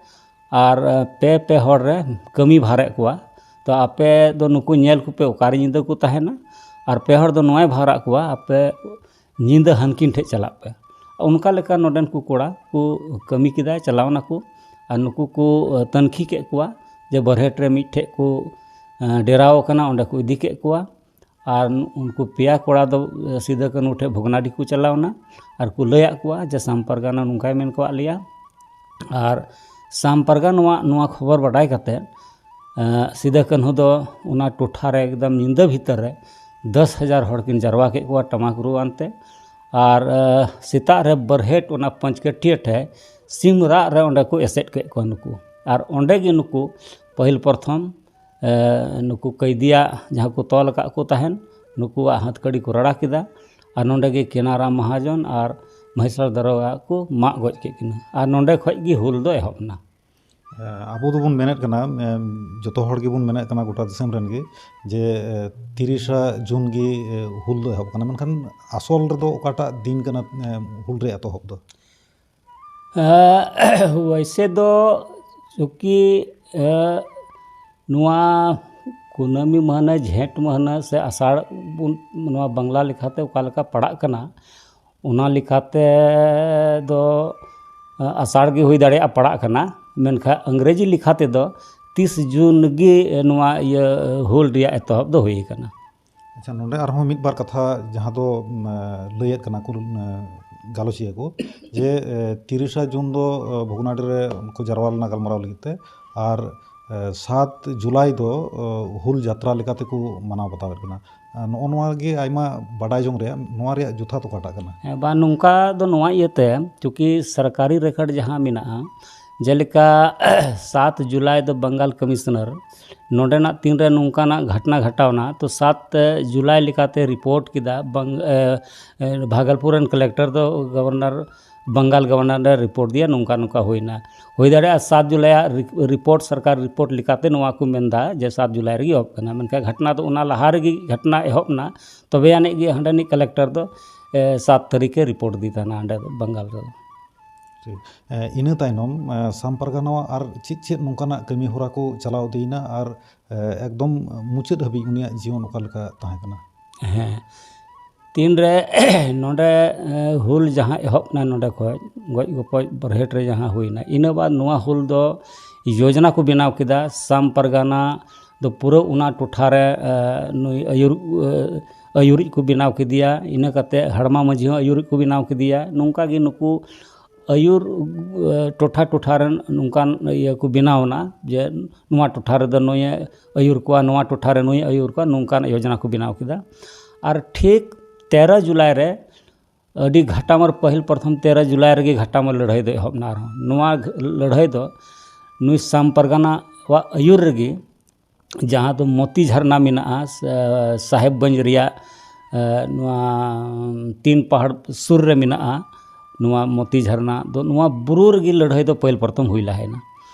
ᱟᱨ, ᱮ, ᱯᱮ ᱯᱮ ᱦᱚᱲ ᱨᱮ ᱠᱟᱹᱢᱤ ᱵᱷᱟᱨᱮᱫ ᱠᱚᱣᱟ᱾ ᱛᱚ ᱟᱯᱮ ᱫᱚ ᱱᱩᱠᱩ ᱧᱮᱞ ᱠᱚᱯᱮ ᱚᱠᱟᱨᱮ ᱧᱤᱫᱟᱹ ᱠᱚ ᱛᱟᱦᱮᱱᱟ, ᱟᱨ ᱯᱮ ᱦᱚᱲ ᱫᱚ ᱱᱚᱣᱟᱭ ᱵᱷᱟᱨᱟᱜ ᱠᱚᱣᱟ, ᱟᱯᱮ ᱧᱤᱫᱟᱹ ᱦᱟᱱᱠᱤᱱ ᱴᱷᱮᱱ ᱪᱟᱞᱟᱜ ᱯᱮ᱾" ᱚᱱᱠᱟ ᱞᱮᱠᱟ ᱱᱚᱰᱮᱱ ᱠᱚ ᱠᱚᱲᱟ ᱠᱚ ᱠᱟᱹᱢᱤ ᱠᱮᱫᱟ, ᱪᱟᱞᱟᱣ ᱱᱟᱠᱚ᱾ ᱟᱨ ᱱᱩᱠᱩ ᱠᱚ, ᱮ, ᱛᱟᱹᱱᱠᱷᱤ ᱠᱮᱫ ᱠᱚᱣᱟ ᱡᱮ ᱵᱟᱨᱦᱮᱴ ᱨᱮ ᱢᱤᱫ ᱴᱷᱮᱱ ᱠᱚ, ᱮ, ᱰᱮᱨᱟᱣ ᱟᱠᱟᱱᱟ, ᱚᱸᱰᱮ ᱠᱚ ᱤᱫᱤ ᱠᱮᱫ ᱠᱚᱣᱟ᱾ ᱟᱨ ᱩᱱᱠᱩ ᱯᱮᱭᱟ ᱠᱚᱲᱟ ᱫᱚ, ᱮ, ᱥᱤᱫᱟᱹ ᱠᱟᱹᱱᱦᱩ ᱴᱷᱮᱱ ᱵᱷᱚᱜᱽᱱᱟᱰᱤ ᱠᱚ ᱪᱟᱞᱟᱣ ᱮᱱᱟ ᱟᱨ ᱠᱚ ᱞᱟᱹᱭᱟᱫ ᱠᱚᱣᱟ ᱡᱮ ᱥᱟᱢ ᱯᱟᱨᱜᱟᱱᱟ ᱱᱚᱝᱠᱟᱭ ᱢᱮᱱ ᱠᱟᱣᱟᱫ ᱞᱮᱭᱟ᱾ ᱟᱨ ᱥᱟᱢ ᱯᱟᱨᱜᱟᱱᱟᱣᱟᱜ ᱱᱚᱣᱟ ᱠᱷᱚᱵᱚᱨ ᱵᱟᱰᱟᱭ ᱠᱟᱛᱮ, ᱮ, ᱥᱤᱫᱟᱹ ᱠᱟᱹᱱᱦᱩ ᱫᱚ ᱚᱱᱟ ᱴᱚᱴᱷᱟ ᱨᱮ ᱮᱠᱫᱚᱢ ᱧᱤᱫᱟᱹ ᱵᱷᱤᱛᱟᱹᱨ ᱨᱮ ᱫᱚᱥ ᱦᱟᱡᱟᱨ ᱦᱚᱲ ᱠᱤᱱ ᱡᱟᱨᱣᱟ ᱠᱮᱫ ᱠᱚᱣᱟ ᱴᱟᱢᱟᱠ ᱨᱩ ᱟᱱᱛᱮ᱾ ᱟᱨ, ᱮ, ᱥᱮᱛᱟᱜ ᱨᱮ ᱵᱟᱨᱦᱮᱴ ᱚᱱᱟ ᱯᱟᱸᱪᱠᱟᱹᱴᱷᱤᱭᱟᱹ ᱴᱷᱮᱱ ᱥᱤᱢ ᱨᱟᱜ ᱨᱮ ᱚᱸᱰᱮ ᱠᱚ ᱮᱥᱮᱫ ᱠᱮᱫ ᱠᱚᱣᱟ ᱱᱩᱠᱩ᱾ ᱟᱨ ᱚᱸᱰᱮ ᱜᱮ ᱱᱩᱠᱩ ᱯᱟᱹᱦᱤᱞ ᱯᱨᱚᱛᱷᱚᱢ, ᱮ, ᱱᱩᱠᱩ ᱠᱟᱹᱭᱫᱤᱭᱟᱜ ᱡᱟᱦᱟᱸ ᱠᱚ ᱛᱚᱞ ᱟᱠᱟᱫ ᱠᱚ ᱛᱟᱦᱮᱱ, ᱱᱩᱠᱩᱣᱟᱜ ᱦᱟᱛᱠᱟᱹᱰᱤ ᱠᱚ ᱨᱟᱲᱟ ᱠᱮᱫᱟ᱾ ᱟᱨ ᱱᱚᱸᱰᱮ ᱜᱮ ᱠᱮᱱᱟᱨᱟᱢ ᱢᱟᱦᱟᱡᱚᱱ ᱟᱨ ᱢᱚᱦᱮᱥᱞᱟᱞ ᱫᱟᱨᱚᱜᱟ ᱠᱚ ᱢᱟᱜ ᱜᱚᱡ ᱠᱮᱫ ᱠᱤᱱᱟ᱾ ᱟᱨ ᱱᱚᱸᱰᱮ ᱠᱷᱚᱡ ᱜᱮ ᱦᱩᱞ ᱫᱚ ᱮᱦᱚᱵ ᱮᱱᱟ᱾ ᱮ, ᱟᱵᱚ ᱫᱚᱵᱚᱱ ᱢᱮᱱᱮᱫ ᱠᱟᱱᱟ, ᱮ, ᱡᱚᱛᱚ ᱦᱚᱲ ᱜᱮᱵᱚᱱ ᱢᱮᱱᱮᱫ ᱠᱟᱱᱟ, ᱜᱚᱴᱟ ᱫᱤᱥᱚᱢ ᱨᱮᱱ ᱜᱮ, ᱡᱮ, ᱮ, ᱛᱤᱨᱤᱥᱟ ᱡᱩᱱ ᱜᱮ, ᱮ, ᱦᱩᱞ ᱫᱚ ᱮᱦᱚᱵ ᱠᱟᱱᱟ, ᱢᱮᱱᱠᱷᱟᱱ ᱟᱥᱚᱞ ᱨᱮᱫᱚ ᱚᱠᱟᱴᱟᱜ ᱫᱤᱱ ᱠᱟᱱᱟ, ᱮ, ᱦᱩᱞ ᱨᱮᱭᱟᱜ ᱮᱛᱚᱦᱚᱵ ᱫᱚ? ᱮ, ᱣᱮᱭᱥᱮ ᱫᱚ ᱪᱩᱸᱠᱤ, ᱮ, ᱱᱚᱣᱟ ᱠᱩᱱᱟᱹᱢᱤ ᱢᱟᱹᱦᱱᱟᱹ, ᱡᱷᱮᱸᱴ ᱢᱟᱹᱦᱱᱟᱹ ᱥᱮ ᱟᱥᱟᱲ ᱵᱚᱱ, ᱱᱚᱣᱟ ᱵᱟᱝᱞᱟ ᱞᱮᱠᱟᱛᱮ ᱚᱠᱟ ᱞᱮᱠᱟ ᱯᱟᱲᱟᱜ ᱠᱟᱱᱟ, ᱚᱱᱟ ᱞᱮᱠᱟᱛᱮ ᱫᱚ, ᱮ, ᱟᱥᱟᱲ ᱜᱮ ᱦᱩᱭ ᱫᱟᱲᱮᱭᱟᱜᱼᱟ ᱯᱟᱲᱟᱜ ᱠᱟᱱᱟ, ᱢᱮᱱᱠᱷᱟᱱ ᱤᱝᱨᱮᱡᱤ ᱞᱮᱠᱟ ᱛᱮᱫᱚ ᱛᱤᱥ ᱡᱩᱱ ᱜᱮ ᱱᱚᱣᱟ ᱤᱭᱟᱹ ᱦᱩᱞ ᱨᱮᱭᱟᱜ ᱮᱛᱚᱦᱚᱵ ᱫᱚ ᱦᱩᱭ ᱟᱠᱟᱱᱟ᱾ ᱟᱪᱪᱷᱟ, ᱱᱚᱰᱮ ᱟᱨᱦᱚᱸ ᱢᱤᱫ ᱵᱟᱨ ᱠᱟᱛᱷᱟ ᱡᱟᱦᱟᱸ ᱫᱚ, ᱮ, ᱞᱟᱹᱭᱮᱫ ᱠᱟᱱᱟ ᱠᱚ, ᱮ, ᱜᱟᱞᱚᱪᱤᱭᱟᱹ ᱠᱚ, ᱡᱮ, ᱮ, ᱛᱤᱨᱤᱥᱟ ᱡᱩᱱ ᱫᱚ, ᱮ, ᱵᱷᱚᱜᱽᱱᱟᱰᱤ ᱨᱮ ᱠᱚ ᱡᱟᱨᱣᱟ ᱞᱮᱱᱟ ᱜᱟᱞᱢᱟᱨᱟᱣ ᱞᱟᱹᱜᱤᱫ ᱛᱮ, ᱟᱨ, ᱮ, ᱥᱟᱛ ᱡᱩᱞᱟᱭ ᱫᱚ, ᱮ, ᱦᱩᱞ ᱡᱟᱛᱨᱟ ᱞᱮᱠᱟ ᱛᱮᱠᱚ ᱢᱟᱱᱟᱣ ᱵᱟᱛᱟᱣᱮᱫ ᱠᱟᱱᱟ᱾ ᱮ, ᱱᱚᱜᱼᱚ ᱱᱚᱣᱟ ᱜᱮ ᱟᱭᱢᱟ ᱵᱟᱰᱟᱭ ᱡᱚᱝ ᱨᱮᱭᱟᱜ, ᱱᱚᱣᱟ ᱨᱮᱭᱟᱜ ᱡᱚᱛᱷᱟᱛ ᱚᱠᱟᱴᱟᱜ ᱠᱟᱱᱟ? ᱦᱮᱸ, ᱵᱟᱝ, ᱱᱚᱝᱠᱟ ᱫᱚ ᱱᱚᱣᱟ ᱤᱭᱟᱹᱛᱮ, ᱪᱩᱸᱠᱤ ᱥᱚᱨᱠᱟᱨᱤ ᱨᱮᱠᱚᱨᱰ ᱡᱟᱦᱟᱸ ᱢᱮᱱᱟᱜᱼᱟ, ᱡᱮᱞᱮᱠᱟ ᱥᱟᱛ ᱡᱩᱞᱟᱭ ᱫᱚ ᱵᱟᱝᱜᱟᱞ ᱠᱚᱢᱤᱥᱚᱱᱟᱨ ᱱᱚᱰᱮᱱᱟᱜ ᱛᱤᱱᱨᱮ ᱱᱚᱝᱠᱟᱱᱟᱜ ᱜᱷᱚᱴᱱᱟ ᱜᱷᱟᱴᱟᱣᱱᱟ, ᱛᱚ ᱥᱟᱛ ᱡᱩᱞᱟᱭ ᱞᱮᱠᱟᱛᱮ ᱨᱤᱯᱳᱨᱴ ᱠᱮᱫᱟ ᱵᱟᱝ-, ᱮ, ᱮ, ᱵᱷᱟᱜᱚᱞᱯᱩᱨ ᱨᱮᱱ ᱠᱟᱞᱮᱠᱴᱚᱨ ᱫᱚ ᱜᱚᱵᱷᱚᱨᱱᱚᱨ, ᱵᱟᱝᱜᱟᱞ ᱜᱚᱵᱷᱚᱨᱱᱚᱨ ᱮ ᱨᱤᱯᱳᱨᱴ ᱫᱤᱭᱟ, ᱱᱚᱝᱠᱟ ᱱᱚᱝᱠᱟ ᱦᱩᱭᱱᱟ᱾ ᱦᱩᱭ ᱫᱟᱲᱮᱭᱟᱜᱼᱟ ᱥᱟᱛ ᱡᱩᱞᱟᱭᱟᱜ ᱨᱤ-, ᱨᱤᱯᱳᱨᱴ, ᱥᱚᱨᱠᱟᱨ ᱨᱤᱯᱳᱨᱴ ᱞᱮᱠᱟᱛᱮ ᱱᱚᱣᱟ ᱠᱚ ᱢᱮᱱᱫᱟ ᱡᱮ ᱥᱟᱛ ᱡᱩᱞᱟᱭ ᱨᱮᱜᱮ ᱮᱦᱚᱵ ᱠᱟᱱᱟ, ᱢᱮᱱᱠᱷᱟᱱ ᱜᱷᱚᱴᱱᱟ ᱫᱚ ᱚᱱᱟ ᱞᱟᱦᱟ ᱨᱮᱜᱮ ᱜᱷᱚᱴᱱᱟ ᱮᱦᱚᱵ ᱮᱱᱟ, ᱛᱚᱵᱮ ᱟᱹᱱᱤᱡ ᱜᱮ ᱦᱟᱸᱰᱮᱱᱤᱡ ᱠᱟᱞᱮᱠᱴᱚᱨ ᱫᱚ, ᱮ, ᱥᱟᱛ ᱛᱟᱹᱨᱤᱠᱷ ᱮ ᱨᱤᱯᱳᱨᱴ ᱤᱫᱤ ᱛᱟᱦᱮᱱᱟ ᱦᱟᱸᱰᱮ ᱫᱚ ᱵᱟᱝᱜᱟᱞ ᱨᱮᱫᱚ᱾ ᱴᱷᱤᱠ᱾ ᱮ, ᱤᱱᱟᱹ ᱛᱟᱭᱱᱚᱢ, ᱮ, ᱥᱟᱢ ᱯᱟᱨᱜᱟᱱᱟᱣᱟᱜ ᱟᱨ ᱪᱮᱫ ᱪᱮᱫ ᱱᱚᱝᱠᱟᱱᱟᱜ ᱠᱟᱹᱢᱤ ᱦᱚᱨᱟ ᱠᱚ ᱪᱟᱞᱟᱣ ᱤᱫᱤᱭᱮᱱᱟ ᱟᱨ, ᱮ, ᱮᱠᱫᱚᱢ ᱢᱩᱪᱟᱹᱫ ᱦᱟᱹᱵᱤᱡ ᱩᱱᱤᱭᱟᱜ ᱡᱤᱭᱚᱱ ᱚᱠᱟ ᱞᱮᱠᱟ ᱛᱟᱦᱮᱸ ᱠᱟᱱᱟ? ᱦᱮᱸ, ᱛᱤᱱᱨᱮ ᱱᱚᱰᱮ, ᱮ, ᱦᱩᱞ ᱡᱟᱦᱟᱸ ᱮᱦᱚᱵ ᱮᱱᱟ ᱱᱚᱰᱮ ᱠᱷᱚᱡ, ᱜᱚᱡ ᱜᱚᱯᱚᱡ ᱵᱟᱨᱦᱮᱴ ᱨᱮ ᱡᱟᱦᱟᱸ ᱦᱩᱭᱱᱟ, ᱤᱱᱟᱹ ᱵᱟᱫ ᱱᱚᱣᱟ ᱦᱩᱞ ᱫᱚ ᱭᱳᱡᱽᱱᱟ ᱠᱚ ᱵᱮᱱᱟᱣ ᱠᱮᱫᱟ᱾ ᱥᱟᱢ ᱯᱟᱨᱜᱟᱱᱟ ᱫᱚ ᱯᱩᱨᱟᱹ ᱚᱱᱟ ᱴᱚᱴᱷᱟ ᱨᱮ, ᱮ, ᱱᱩᱭ ᱟᱹᱭᱩᱨ, ᱮ, ᱟᱹᱭᱩᱨᱤᱡ ᱠᱚ ᱵᱮᱱᱟᱣ ᱠᱮᱫᱮᱭᱟ᱾ ᱤᱱᱟᱹ ᱠᱟᱛᱮ ᱦᱟᱲᱢᱟ ᱢᱟᱹᱡᱷᱤ ᱦᱚᱸ ᱟᱹᱭᱩᱨᱤᱡ ᱠᱚ ᱵᱮᱱᱟᱣ ᱠᱮᱫᱮᱭᱟ᱾ ᱱᱚᱝᱠᱟ ᱜᱮ ᱱᱩᱠᱩ ᱟᱹᱭᱩᱨ, ᱮ, ᱴᱚᱴᱷᱟ ᱴᱚᱴᱷᱟ ᱨᱮᱱ ᱱᱚᱝᱠᱟᱱ ᱤᱭᱟᱹ ᱠᱚ ᱵᱮᱱᱟᱣ ᱮᱱᱟ ᱡᱮ ᱱᱚᱣᱟ ᱴᱚᱴᱷᱟ ᱨᱮᱫᱚ ᱱᱩᱭᱮ ᱟᱹᱭᱩᱨ ᱠᱚᱣᱟ, ᱱᱚᱣᱟ ᱴᱚᱴᱷᱟ ᱨᱮ ᱱᱩᱭᱮ ᱟᱹᱭᱩᱨ ᱠᱚᱣᱟ, ᱱᱚᱝᱠᱟᱱ ᱭᱳᱡᱽᱱᱟ ᱠᱚ ᱵᱮᱱᱟᱣ ᱠᱮᱫᱟ᱾ ᱟᱨ ᱴᱷᱤᱠ ᱛᱮᱨᱚ ᱡᱩᱞᱟᱭ ᱨᱮ ᱟᱹᱰᱤ ᱜᱷᱟᱴᱟᱢᱟᱨ, ᱯᱟᱹᱦᱤᱞ ᱯᱨᱚᱛᱷᱚᱢ ᱛᱮᱨᱚ ᱡᱩᱞᱟᱭ ᱨᱮᱜᱮ ᱜᱷᱟᱴᱟᱢᱟᱨ ᱞᱟᱹᱲᱦᱟᱹᱭ ᱫᱚ ᱮᱦᱚᱵ ᱮᱱᱟ᱾ ᱟᱨᱦᱚᱸ ᱱᱚᱣᱟ ᱜᱷ-, ᱞᱟᱹᱲᱦᱟᱹᱭ ᱫᱚ ᱱᱩᱭ ᱥᱟᱢ ᱯᱟᱨᱜᱟᱱᱟᱣᱟᱜ ᱟᱹᱭᱩᱨ ᱨᱮᱜᱮ, ᱡᱟᱦᱟᱸ ᱫᱚ ᱢᱚᱛᱤ ᱡᱷᱟᱨᱱᱟ ᱢᱮᱱᱟᱜᱼᱟ, ᱥᱟ-, ᱥᱟᱦᱮᱵᱽᱜᱚᱸᱡᱽ ᱨᱮᱭᱟᱜ, ᱮ, ᱱᱚᱣᱟ ᱛᱤᱱ ᱯᱟᱦᱟᱲ ᱥᱩᱨ ᱨᱮ ᱢᱮᱱᱟᱜᱼᱟ᱾ ᱱᱚᱣᱟ ᱢᱚᱛᱤ ᱡᱷᱟᱨᱱᱟ ᱫᱚ, ᱱᱚᱣᱟ ᱵᱩᱨᱩ ᱨᱮᱜᱮ ᱞᱟᱹᱲᱦᱟᱹᱭ ᱫᱚ ᱯᱟᱹᱦᱤᱞ ᱯᱨᱚᱛᱷᱚᱢ ᱦᱩᱭ ᱞᱟᱦᱟᱭᱮᱱᱟ᱾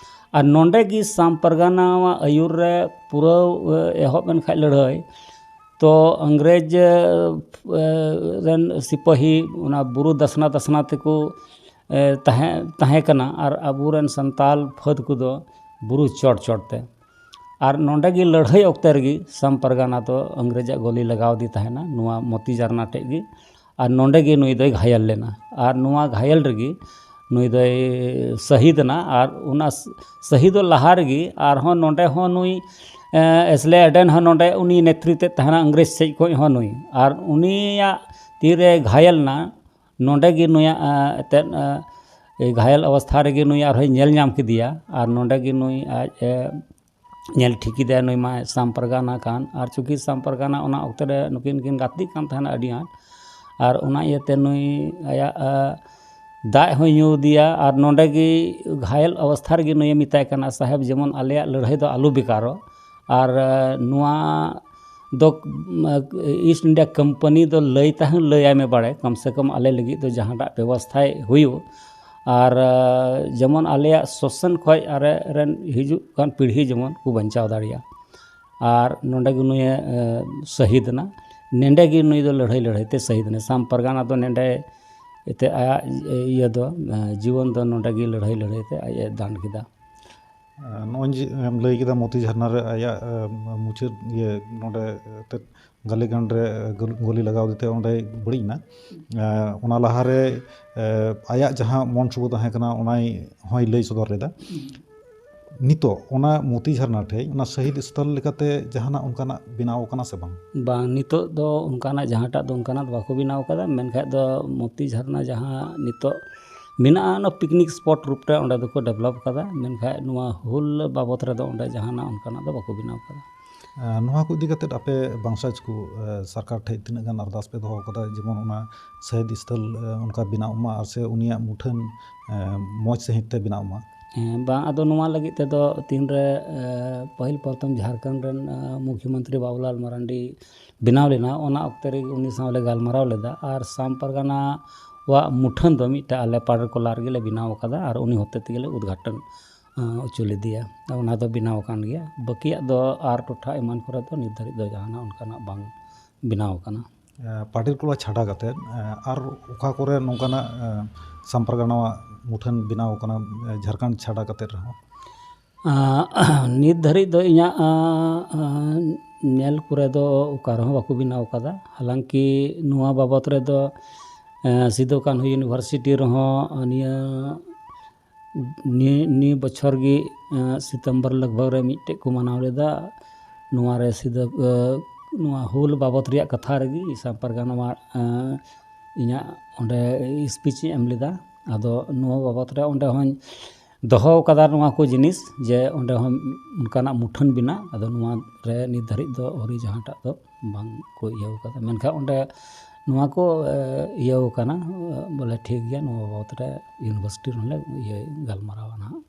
ᱟᱨ ᱱᱚᱰᱮ ᱜᱮ ᱥᱟᱢ ᱯᱟᱨᱜᱟᱱᱟᱣᱟᱜ ᱟᱹᱭᱩᱨ ᱨᱮ ᱯᱩᱨᱟᱹ, ᱮ, ᱮᱦᱚᱵ ᱮᱱ ᱠᱷᱟᱡ ᱞᱟᱹᱲᱦᱟᱹᱭ, ᱛᱚ ᱤᱝᱨᱮᱡᱽ, ᱮ, ᱨᱮᱱ ᱥᱤᱯᱟᱹᱦᱤ ᱚᱱᱟ ᱵᱩᱨᱩ ᱫᱟᱥᱱᱟ ᱫᱟᱥᱱᱟ ᱛᱮᱠᱚ, ᱮ, ᱛᱟᱦᱮᱸ, ᱛᱟᱦᱮᱸ ᱠᱟᱱᱟ, ᱟᱨ ᱟᱵᱚᱨᱮᱱ ᱥᱟᱱᱛᱟᱞ ᱯᱷᱟᱹᱫ ᱠᱚᱫᱚ ᱵᱩᱨᱩ ᱪᱚᱴ ᱪᱚᱴ ᱛᱮ᱾ ᱟᱨ ᱱᱚᱰᱮ ᱜᱮ ᱞᱟᱹᱲᱦᱟᱹᱭ ᱚᱠᱛᱮ ᱨᱮᱜᱮ ᱥᱟᱢ ᱯᱟᱨᱜᱟᱱᱟ ᱫᱚ ᱤᱝᱨᱮᱡᱟᱜ ᱜᱚᱞᱤ ᱞᱟᱜᱟᱣ ᱟᱫᱮ ᱛᱟᱦᱮᱱᱟ ᱱᱚᱣᱟ ᱢᱚᱛᱤ ᱡᱷᱟᱨᱱᱟ ᱴᱷᱮᱡ ᱜᱮ᱾ ᱟᱨ ᱱᱚᱰᱮ ᱜᱮ ᱱᱩᱭ ᱫᱚᱭ ᱜᱷᱟᱭᱮᱞ ᱞᱮᱱᱟ᱾ ᱟᱨ ᱱᱚᱣᱟ ᱜᱷᱟᱭᱮᱞ ᱨᱮᱜᱮ ᱱᱩᱭ ᱫᱚᱭ ᱥᱟᱹᱦᱤᱫ ᱮᱱᱟ᱾ ᱟᱨ ᱚᱱᱟ ᱥ-, ᱥᱟᱹᱦᱤᱫᱚᱜ ᱞᱟᱦᱟ ᱨᱮᱜᱮ ᱟᱨᱦᱚᱸ ᱱᱚᱰᱮ ᱦᱚᱸ ᱱᱩᱭ, ᱮ, ᱮᱥᱞᱮ ᱮᱰᱮᱱ ᱦᱚᱸ ᱱᱚᱰᱮ ᱩᱱᱤ ᱱᱮᱛᱨᱤᱛᱮᱫ ᱛᱟᱦᱮᱱᱟ ᱤᱝᱨᱮᱡᱽ ᱥᱮᱡ ᱠᱷᱚᱡ ᱦᱚᱸ ᱱᱩᱭ᱾ ᱟᱨ ᱩᱱᱤᱭᱟᱜ ᱛᱤᱨᱮ ᱜᱷᱟᱭᱮᱞ ᱮᱱᱟ, ᱱᱚᱰᱮ ᱜᱮ ᱱᱩᱭᱟᱜ, ᱮ, ᱮᱱᱛᱮᱫ, ᱮ, ᱜᱷᱟᱭᱮᱞ ᱚᱵᱚᱥᱛᱷᱟ ᱨᱮᱜᱮ ᱱᱩᱭ ᱟᱨᱦᱚᱸᱭ ᱧᱮᱞ ᱧᱟᱢ ᱠᱮᱫᱮᱭᱟ᱾ ᱟᱨ ᱱᱚᱰᱮ ᱜᱮ ᱱᱩᱭ ᱟᱡ, ᱮ, ᱧᱮᱞ ᱴᱷᱤᱠ ᱠᱮᱫᱮᱭᱟ, ᱱᱩᱭ ᱢᱟ ᱥᱟᱢ ᱯᱟᱨᱜᱟᱱᱟ ᱠᱟᱱ᱾ ᱟᱨ ᱪᱩᱸᱠᱤ ᱥᱟᱢ ᱯᱟᱨᱜᱟᱱᱟ ᱚᱱᱟ ᱚᱠᱛᱮ ᱨᱮ ᱱᱩᱠᱤᱱ ᱠᱤᱱ ᱜᱟᱛᱮᱜ ᱠᱟᱱ ᱛᱟᱦᱮᱱᱟ ᱟᱹᱰᱤ ᱟᱸᱴ, ᱟᱨ ᱚᱱᱟ ᱤᱭᱟᱹᱛᱮ ᱱᱩᱭ ᱟᱭᱟᱜ, ᱟ, ᱫᱟᱜ ᱦᱚᱸᱭ ᱧᱩ ᱤᱫᱤᱭᱟ᱾ ᱟᱨ ᱱᱚᱰᱮ ᱜᱮ ᱜᱷᱟᱭᱮᱞ ᱚᱵᱚᱥᱛᱷᱟ ᱨᱮᱜᱮ ᱱᱩᱭᱮ ᱢᱮᱛᱟᱭ ᱠᱟᱱᱟ, "ᱥᱟᱦᱮᱵᱽ, ᱡᱮᱢᱚᱱ ᱟᱞᱮᱭᱟᱜ ᱞᱟᱹᱲᱦᱟᱹᱭ ᱫᱚ ᱟᱞᱚ ᱵᱮᱠᱟᱨᱚᱜ, ᱟᱨ ᱱᱚᱣᱟ ᱫᱚ ᱤᱥᱴ ᱤᱱᱰᱤᱭᱟ ᱠᱳᱢᱯᱟᱱᱤ ᱫᱚ ᱞᱟᱹᱭ ᱛᱟᱦᱮᱸ ᱞᱟᱹᱭᱟᱭ ᱢᱮ ᱵᱟᱲᱮ, ᱠᱚᱢ ᱥᱮ ᱠᱚᱢ ᱟᱞᱮ ᱞᱟᱹᱜᱤᱫ ᱫᱚ ᱡᱟᱦᱟᱸᱴᱟᱜ ᱵᱮᱵᱚᱥᱛᱷᱟᱭ ᱦᱩᱭᱩᱜ, ᱟᱨ ᱡᱮᱢᱚᱱ ᱟᱞᱮᱭᱟᱜ ᱥᱳᱥᱟᱱ ᱠᱷᱚᱱ ᱟᱞᱮ ᱨᱮᱱ ᱦᱤᱡᱩᱜ ᱠᱟᱱ ᱯᱤᱲᱦᱤ ᱡᱮᱢᱚᱱ ᱠᱚ ᱵᱟᱧᱪᱟᱣ ᱫᱟᱲᱮᱭᱟᱜ᱾" ᱟᱨ ᱱᱚᱰᱮ ᱜᱮ ᱱᱩᱭᱮ ᱥᱟᱹᱦᱤᱫ ᱮᱱᱟ᱾ ᱱᱚᱰᱮ ᱜᱮ ᱱᱩᱭ ᱫᱚ ᱞᱟᱹᱲᱦᱟᱹᱭ ᱞᱟᱹᱲᱦᱟᱹᱭ ᱛᱮ ᱥᱟᱹᱦᱤᱫ ᱮᱱᱟ᱾ ᱥᱟᱢ ᱯᱟᱨᱜᱟᱱᱟ ᱫᱚ ᱱᱚᱰᱮ ᱮᱱᱛᱮ ᱟᱭᱟᱜ ᱤᱭᱟᱹ ᱫᱚ, ᱡᱤᱵᱚᱱ ᱫᱚ ᱱᱚᱰᱮ ᱜᱮ ᱞᱟᱹᱲᱦᱟᱹᱭ ᱞᱟᱹᱲᱦᱟᱹᱭ ᱛᱮ ᱟᱡ ᱮ ᱫᱟᱱ ᱠᱮᱫᱟ᱾ ᱱᱚᱜᱼᱚᱭ ᱡᱮ ᱮᱢ ᱞᱟᱹᱭ ᱠᱮᱫᱟ ᱢᱚᱛᱤ ᱡᱷᱟᱨᱱᱟ ᱨᱮ ᱟᱭᱟᱜ ᱢᱩᱪᱟᱹᱫ ᱤᱭᱟᱹ ᱱᱚᱰᱮ ᱮᱱᱛᱮᱫ ᱜᱟᱞᱤᱜᱟᱱ ᱨᱮ ᱜᱩᱞ- ᱜᱩᱞᱤ ᱞᱟᱜᱟᱣ ᱟᱫᱮᱛᱮ ᱚᱸᱰᱮᱭ ᱵᱟᱹᱲᱤᱡ ᱮᱱᱟ᱾ ᱚᱱᱟ ᱞᱟᱦᱟᱨᱮ ᱟᱭᱟᱜ ᱡᱟᱦᱟᱸ ᱢᱚᱱ ᱥᱩᱵᱷ ᱛᱟᱦᱮᱸ ᱠᱟᱱᱟ ᱚᱱᱟᱭ ᱦᱚᱸᱭ ᱞᱟᱹᱭ ᱥᱚᱫᱚᱨ ᱞᱮᱫᱟ᱾ ᱱᱤᱛᱚᱜ ᱚᱱᱟ ᱢᱚᱛᱤ ᱡᱷᱟᱨᱱᱟ ᱴᱷᱮᱡ ᱚᱱᱟ ᱥᱟᱹᱦᱤᱫ ᱥᱛᱷᱚᱞ ᱞᱮᱠᱟᱛᱮ ᱡᱟᱦᱟᱱᱟᱜ ᱚᱱᱠᱟᱱᱟᱜ ᱵᱮᱱᱟᱣ ᱟᱠᱟᱱᱟ ᱥᱮ ᱵᱟᱝ? ᱵᱟᱝ, ᱱᱤᱛᱚᱜ ᱫᱚ ᱚᱱᱠᱟᱱᱟᱜ ᱡᱟᱦᱟᱸᱴᱟᱜ ᱫᱚ ᱚᱱᱠᱟᱱᱟᱜ ᱫᱚ ᱵᱟᱠᱚ ᱵᱮᱱᱟᱣ ᱟᱠᱟᱫᱟ᱾ ᱢᱮᱱᱠᱷᱟᱡ ᱫᱚ ᱢᱚᱛᱤ ᱡᱷᱟᱨᱱᱟ ᱡᱟᱦᱟᱸ ᱱᱤᱛᱚᱜ ᱢᱮᱱᱟᱜᱼᱟ, ᱚᱱᱟ ᱯᱤᱠᱱᱤᱠ ᱥᱯᱚᱴ ᱨᱩᱯ ᱨᱮ ᱚᱸᱰᱮ ᱫᱚᱠᱚ ᱰᱮᱵᱷᱞᱚᱯ ᱟᱠᱟᱫᱟ᱾ ᱢᱮᱱᱠᱷᱟᱡ ᱱᱚᱣᱟ ᱦᱩᱞ ᱵᱟᱵᱚᱛ ᱨᱮᱫᱚ ᱚᱸᱰᱮ ᱡᱟᱦᱟᱱᱟᱜ ᱚᱱᱠᱟᱱᱟᱜ ᱫᱚ ᱵᱟᱠᱚ ᱵᱮᱱᱟᱣ ᱟᱠᱟᱫᱟ᱾ ᱱᱚᱣᱟ ᱠᱚ ᱤᱫᱤ ᱠᱟᱛᱮ ᱟᱯᱮ ᱵᱟᱝᱥᱟᱡᱽ ᱠᱚ ᱥᱚᱨᱠᱟᱨ ᱴᱷᱮᱡ ᱛᱤᱱᱟᱹᱜ ᱜᱟᱱ ᱟᱨᱫᱟᱥ ᱯᱮ ᱫᱚᱦᱚ ᱟᱠᱟᱫᱟ, ᱡᱮᱢᱚᱱ ᱚᱱᱟ ᱥᱟᱹᱦᱤᱫ ᱥᱛᱷᱚᱞ ᱚᱱᱠᱟ ᱵᱮᱱᱟᱣ ᱢᱟ ᱟᱨ ᱥᱮ ᱩᱱᱤᱭᱟᱜ ᱢᱩᱴᱷᱟᱹᱱ ᱢᱚᱡᱽ ᱥᱟᱺᱦᱤᱡ ᱛᱮ ᱵᱮᱱᱟᱣ ᱢᱟ? ᱦᱮᱸ, ᱵᱟᱝ, ᱟᱫᱚ ᱱᱚᱣᱟ ᱞᱟᱹᱜᱤᱫ ᱛᱮᱫᱚ ᱛᱤᱱᱨᱮ ᱯᱟᱹᱦᱤᱞ ᱯᱨᱚᱛᱷᱚᱢ ᱡᱷᱟᱲᱠᱷᱚᱸᱰ ᱨᱮᱱ ᱢᱩᱠᱷᱭᱚᱢᱚᱱᱛᱨᱤ ᱵᱟᱵᱩᱞᱟᱞ ᱢᱟᱨᱟᱱᱰᱤ ᱵᱮᱱᱟᱣ ᱞᱮᱱᱟ, ᱚᱱᱟ ᱚᱠᱛᱮ ᱨᱮᱜᱮ ᱩᱱᱤ ᱥᱟᱶᱞᱮ ᱜᱟᱞᱢᱟᱨᱟᱣ ᱞᱮᱫᱟ᱾ ᱟᱨ ᱥᱟᱢ ᱯᱟᱨᱜᱟᱱᱟ ᱣᱟᱜ ᱢᱩᱴᱷᱟᱹᱱ ᱫᱚ ᱢᱤᱫᱴᱮᱡ ᱟᱞᱮ ᱯᱟᱰᱮᱨ ᱠᱚᱞᱟ ᱨᱮᱜᱮ ᱞᱮ ᱵᱮᱱᱟᱣ ᱟᱠᱟᱫᱟ ᱟᱨ ᱩᱱᱤ ᱦᱚᱛᱮ ᱛᱮᱜᱮ ᱞᱮ ᱩᱫᱽᱜᱷᱟᱴᱚᱱ ᱦᱚᱪᱚ ᱞᱮᱫᱮᱭᱟ᱾ ᱚᱱᱟ ᱫᱚ ᱵᱮᱱᱟᱣ ᱟᱠᱟᱱ ᱜᱮᱭᱟ᱾ ᱵᱟᱹᱠᱤᱭᱟᱜ ᱫᱚ ᱟᱨ ᱴᱚᱴᱷᱟ ᱮᱢᱟᱱ ᱠᱚᱨᱮ ᱫᱚ ᱱᱤᱛ ᱫᱷᱟᱹᱨᱤᱡ ᱫᱚ ᱡᱟᱦᱟᱱᱟᱜ ᱚᱱᱠᱟᱱᱟᱜ ᱵᱟᱝ ᱵᱮᱱᱟᱣ ᱟᱠᱟᱱᱟ᱾ ᱯᱟᱰᱮᱨ ᱠᱚᱞᱟ ᱪᱷᱟᱰᱟ ᱠᱟᱛᱮᱫ ᱟᱨ ᱚᱠᱟ ᱠᱚᱨᱮ ᱱᱚᱝᱠᱟᱱᱟᱜ ᱥᱟᱢ ᱯᱟᱨᱜᱟᱱᱟᱣᱟᱜ ᱢᱩᱴᱷᱟᱹᱱ ᱵᱮᱱᱟᱣ ᱟᱠᱟᱱᱟ ᱡᱷᱟᱲᱠᱷᱚᱸᱰ ᱪᱷᱟᱰᱟ ᱠᱟᱛᱮᱫ ᱨᱮᱦᱚᱸ? ᱱᱤᱛ ᱫᱷᱟᱹᱨᱤᱡ ᱫᱚ ᱤᱧᱟᱹᱜ ᱧᱮᱞ ᱠᱚᱨᱮ ᱫᱚ ᱚᱠᱟ ᱨᱮᱦᱚᱸ ᱵᱟᱠᱚ ᱵᱮᱱᱟᱣ ᱟᱠᱟᱫᱟ᱾ ᱦᱟᱞᱟᱝᱠᱤ ᱱᱚᱣᱟ ᱵᱟᱵᱚᱛ ᱨᱮᱫᱚ ᱥᱤᱫᱩ ᱠᱟᱹᱱᱦᱩ ᱤᱭᱩᱱᱤᱵᱷᱟᱨᱥᱤᱴᱤ ᱨᱮᱦᱚᱸ ᱱᱤᱭᱟᱹ ᱱᱤᱭᱟᱹ ᱱᱤᱭᱟᱹ ᱵᱚᱪᱷᱚᱨ ᱜᱮ ᱥᱤᱛᱚᱢᱵᱚᱨ ᱞᱟᱜᱽᱵᱷᱟᱜᱽ ᱨᱮ ᱢᱤᱫᱴᱮᱡ ᱠᱚ ᱢᱟᱱᱟᱣ ᱞᱮᱫᱟ᱾ ᱱᱚᱣᱟ ᱨᱮ ᱥᱤᱫᱩ ᱱᱚᱣᱟ ᱦᱩᱞ ᱵᱟᱵᱚᱛ ᱨᱮᱭᱟᱜ ᱠᱟᱛᱷᱟ ᱨᱮᱜᱮ ᱥᱟᱢ ᱯᱟᱨᱜᱟᱱᱟ ᱤᱧᱟᱹᱜ ᱚᱸᱰᱮ ᱥᱯᱤᱪ ᱤᱧ ᱮᱢ ᱞᱮᱫᱟ᱾ ᱟᱫᱚ ᱱᱚᱣᱟ ᱵᱟᱵᱚᱛ ᱨᱮ ᱚᱸᱰᱮ ᱦᱚᱸᱧ ᱫᱚᱦᱚ ᱟᱠᱟᱫᱟ ᱱᱚᱣᱟ ᱠᱚ ᱡᱤᱱᱤᱥ, ᱡᱮ ᱚᱸᱰᱮ ᱦᱚᱸ ᱚᱱᱠᱟᱱᱟᱜ ᱢᱩᱴᱷᱟᱹᱱ ᱵᱮᱱᱟᱜ᱾ ᱟᱫᱚ ᱱᱚᱣᱟ ᱨᱮ ᱱᱤᱛ ᱫᱷᱟᱹᱨᱤᱡ ᱫᱚ ᱟᱹᱣᱨᱤ ᱡᱟᱦᱟᱸᱴᱟᱜ ᱫᱚ ᱵᱟᱝ ᱠᱚ ᱤᱭᱟᱹ ᱟᱠᱟᱫᱟ᱾ ᱢᱮᱱᱠᱷᱟᱱ ᱚᱸᱰᱮ ᱱᱚᱣᱟ ᱠᱚ ᱮ, ᱤᱭᱟᱹ ᱠᱟᱱᱟ, ᱮ, ᱵᱚᱞᱮ ᱴᱷᱤᱠ ᱜᱮᱭᱟ, ᱱᱚᱣᱟ ᱵᱟᱵᱚᱛ ᱨᱮ ᱤᱭᱩᱱᱤᱵᱷᱟᱨᱥᱤᱴᱤ ᱨᱮᱦᱚᱸ ᱞᱮ ᱤᱭᱟᱹ ᱜᱟᱞᱢᱟᱨᱟᱣᱟ ᱱᱟᱦᱟᱜ᱾